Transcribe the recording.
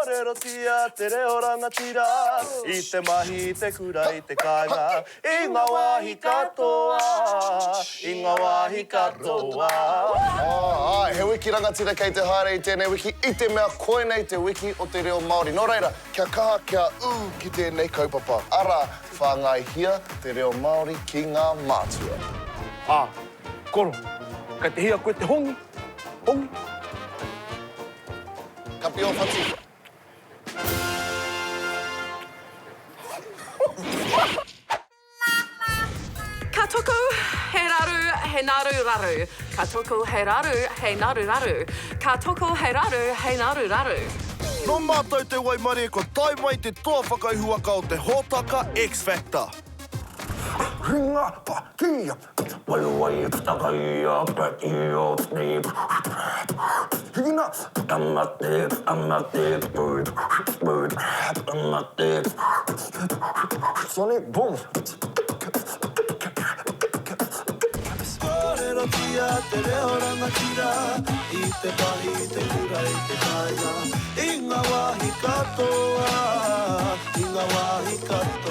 Kōrerotia te reo rangatira i te mahi, i te kura, i te kāinga, i ngā wāhi katoa, i ngā wāhi katoa. Āe, he wiki rangatira kei te haere i tēnei wiki, i te mea koinei te wiki o te reo Māori. Nō reira, kia kaha, kia ū ki tēnei kaupapa, arā, whāngaihia te reo Māori ki ngā mātua. Ā, koro, kei te hia koe te hongi, hongi. Kapi ō whatu. Ka tuku he raru he naru raru Ka tuku he raru he naru raru Ka tuku he raru he naru raru. Nō mātou te waimarie kua tae mai te toa whakaihuwaka o te hōtaka X-Factor. Kōrerotia te reo rangatira i te pahi, i te kura, i te kāinga, i ngā wāhi katoa, i ngā wāhi katoa.